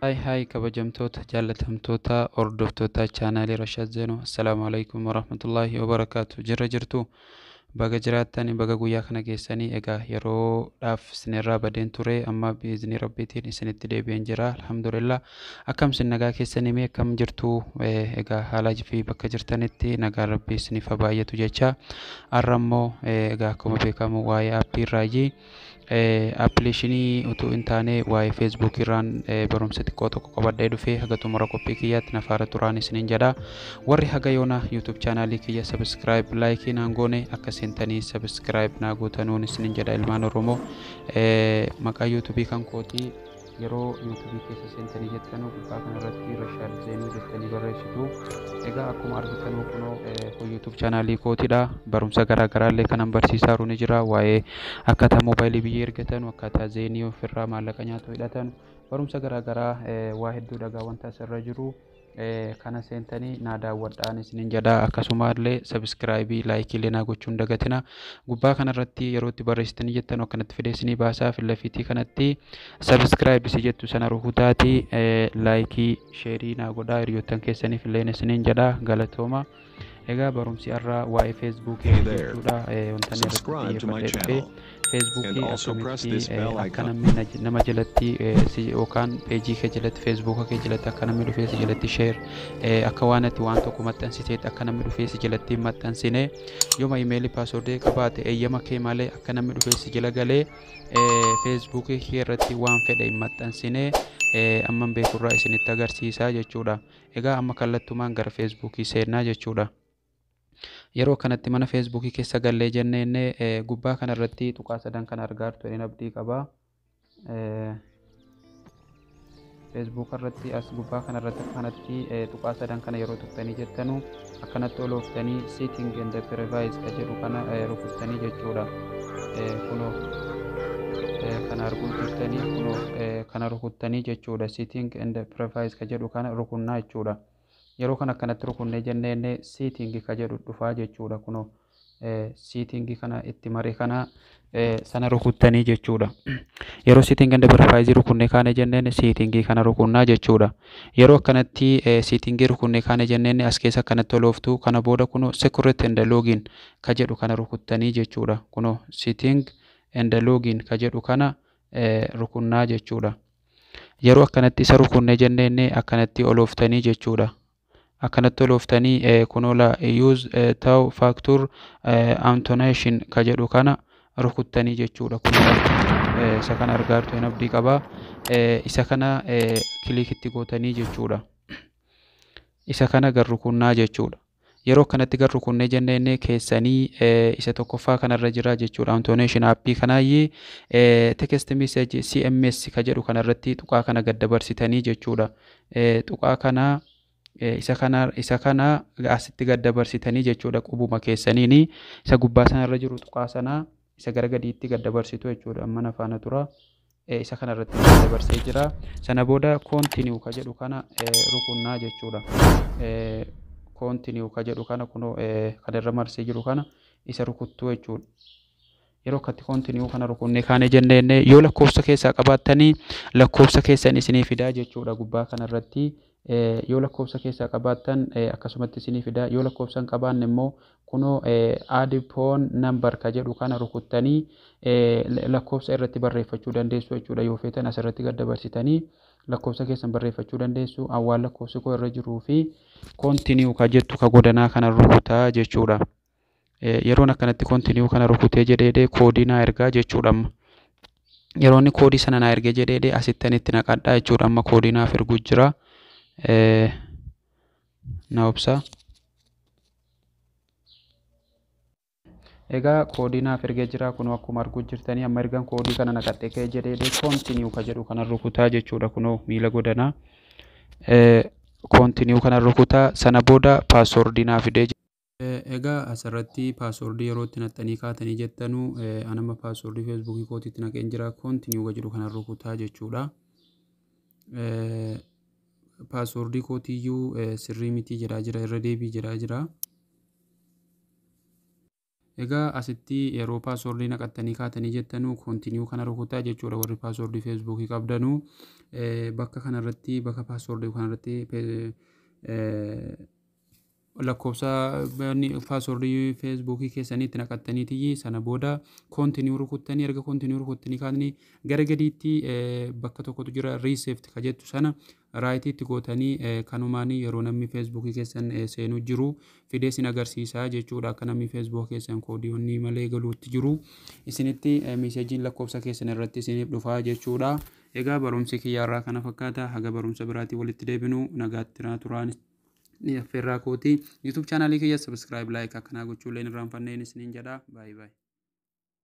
Hi hi, kabajamtoota jaallatamtoota hordoftoota chaanaalii Rashaad Zeenoo, assalaamu alaikum warahmatullaahi wabarakaatu. Jirra jirtu? Baga jiraattanii, baga guyyaa kana geessanii. Egaa yeroodhaaf isinirraa badeen ture, amma biiznii rabbiitiin isinitti deebi'een jira, alhamdulillah. Akkam isin, nagaa keessanii mee? Akkam jirtu? Egaa haala fi bakka jirtanitti nagaan rabbii isiniif haa baay'atu jecha. Har'a immoo egaa akkuma beekamu waa'ee aappii irraayyii appilikeeshinii utuu hin taane waa'ee feesbuukii irraan barumsa xiqqoo tokko qabadhee dhufee, haga xumura qophii kiyyaatti na faana turaan isiniin jedha. Warri haga yoona YouTube chaanaalii kiyya subscribe, like naan goone, akka seentanii subscribe naa gootanuun isiniin jedha. Ilmaan Oromoo, maqaa yuutuubii kan kootii yeroo yuutuubii keessa seentanii jettanuu gubbaa kanarratti Rashaad Zeenuu jettanii barreessitu. Egaa akkuma argitanuu kunoo kun YouTube chaanaalii kootiidha. Barumsa garaa garaallee kanan barsiisaa jiru ni jira. Waa'ee akkaataa moobaayilii biyya ergatan, akkaataa zeenii ofirraa maallaqa nyaatu hidhatan, barumsa garaa garaa waa hedduu dhagaa wanta asirra jiru. Kana seentanii naa daawwadhaan isiniin jedha. Akkasumallee subscribe, like illee naa gochuu hin dagatina. Gubbaa kanarratti yeroo itti barreessitanii jettan akkanatti fidee isinii baasaa. Filafiitii kanatti subscribe isi jettu sana rukutaatii like, share naa godhaa hiriyoottan keessaniif illee isiniin jedha. Galatooma. Egaa barumsi har'aa waa'ee feesbuukii jechuudha. Wanta inni irratti xiyyeeffadhee dhufe feesbuukii akkamitti akka namni nama jalatti yookaan peejii kee jalatti, feesbuuka kee jalatti akka namni dhufee si jalatti share, akka waan ati waan tokko maxxansiteetti akka namni dhufee si jalatti hin maxxansine, yooma imeelii paaswordii qabaate eeyyama kee malee akka namni dhufee si jala galee feesbuukii kee irratti waan fedhe hin maxxansine amman beekurraa isinitti agarsiisaa jechuudha. Egaa amma kallattumaan gara feesbuukii seennaa jechuudha. Yeroo kanatti mana feesbuukii keessa gallee jennee gubbaa kanarratti tuqaa sadan kan argaa jirtu jedheen abdii qaba. Feesbuuk irratti as gubbaa kanarratti akkanatti tuqaa sadan kana yeroo tuqxanii jettanu akkanatti olooftanii setting and privacy ka jedhu kana rukuttanii jechuudha. Kunoo kana arguu jirtanii, kunoo kana rukuttanii jechuudha. Setting and privacy ka jedhu kana rukunnaa jechuudha. Yeroo kana akkanatti rukunnee jennee setting ka jedhu dhufaa jechuudha. Kunoo setting kana itti mare kana sana rukuttanii jechuudha. Yeroo setting and privacy rukunnee kaane jenneen setting kana rukunnaa jechuudha. Yeroo akkanatti setting rukunnee kaane jenneen as keessa akkanatti olooftu. Kana booda kunoo security and login ka jedhu kana rukuttanii jechuudha. Kunoo setting and login ka jedhu kana rukunnaa jechuudha. Yeroo akkanatti isa rukunnee jenneen akkanatti olooftanii jechuudha. Akkanatti olooftanii kunoo la use two factor authentication ka jedhu kana rukuttanii jechuudha. Kunoo isa kana argaa jirtu hin abdii qaba. Isa kana click itti gootanii jechuudha. Isa kana gar rukunnaa jechuudha. Yeroo akkanatti gar rukunnee jenneen keessanii isa tokkoffaa kanarra jira jechuudha. Authentication aappii kanaayyee text message SMS ka jedhu kanarratti tuqaa kana gad dabarsitanii jechuudha. Tuqaa kana isa kana asitti gad dabarsitanii jechuudha. Qubuma keessaniini isa gubbaa sanarra jiru tuqaa sana isa gara gadiitti gad dabarsitu jechuudha. Amma na faana tura. Isa kanarratti gad dabarsee jira. Sana booda continue ka jedhu kana rukunnaa jechuudha. Continue ka jedhu kana kunoo kan irra marsee jiru kana isa rukuttuu jechuudha. Yeroo akkatti continue kana rukunnee kaane jenneen yoo lakkoofsa keessaa qabaattanii lakkoofsa keessan isinii fidaa jechuudha gubbaa kanarratti. Yoo lakkoofsa keessaa qabaattan akkasumatti isinii fidaa, yoo lakkoofsa hin qabaanne immoo kunoo add phone number ka jedhu kana rukuttanii lakkoofsa irratti barreeffachuu dandeessu jechuudha. Yoo feetan asirratti gad dabarsitanii lakkoofsa keessan barreeffachuu dandeessu. Awwaal lakkoofsi koo irra jiruu fi continue ka jettu ka godanaa kana rukutaa jechuudha. Yeroon akkanatti continue kana rukutee jedhee koodii naa ergaa jechuudha amma. Yeroo inni koodii sana naa ergee jedhee asittan itti naqadhaa jechuudha. Amma koodii naaf erguu jira. Na obsa. Egaa koodii naaf ergee jira, kunoo akkuma arguu jirtanii. Amma ergan koodii kana naqadhee ka'ee jedhee continue ka jedhu kana rukutaa jechuudha, kunoo miila godanaa. Continue kana rukutaa, sana booda paaswordii naa fidee. Egaa asirratti paaswordii yeroo itti naqxanii kaatanii jettanuu, anama paaswordii feesbuukii kootiitti naqeen jira, continue ka jedhu kana rukutaa jechuudha. Paaswordii kootiyyuu sirrii mitii jedhaa jira, irra deebii jedhaa jira. Egaa asitti yeroo passwordii naqattanii kaatanii jettanuu continue kana rukutaa jechuudha. Warri passwordii Facebookii qabdanuu bakka kanarratti, bakka passwordii kanarratti lakkoofsa passwordii Facebookii keessanii itti naqattaniitii sana booda continue rukuttanii, erga continue rukuttanii kaatanii gara gadiitti bakka tokkotu jira, receipt ka jettu sana rightii itti gootanii kanumaan yeroo namni Facebookii keessan seenuu jiru fidee isin agarsiisa jechuudha. Akka namni Facebook keessan koodiiwwan malee galuutti jiru isinitti messageiin lakkoofsa keessan irratti isiniif dhufaa jechuudha. Egaa barumsi kiyyaarraa kana fakkaata. Haga barumsa biraatii walitti deebinu nagaatti naa turaan affeerraa kooti. YouTube channelii kiyya subscribe, like akkanaa gochuullee hin irraanfanneen isiniin jedha. Baay'ee baay'ee.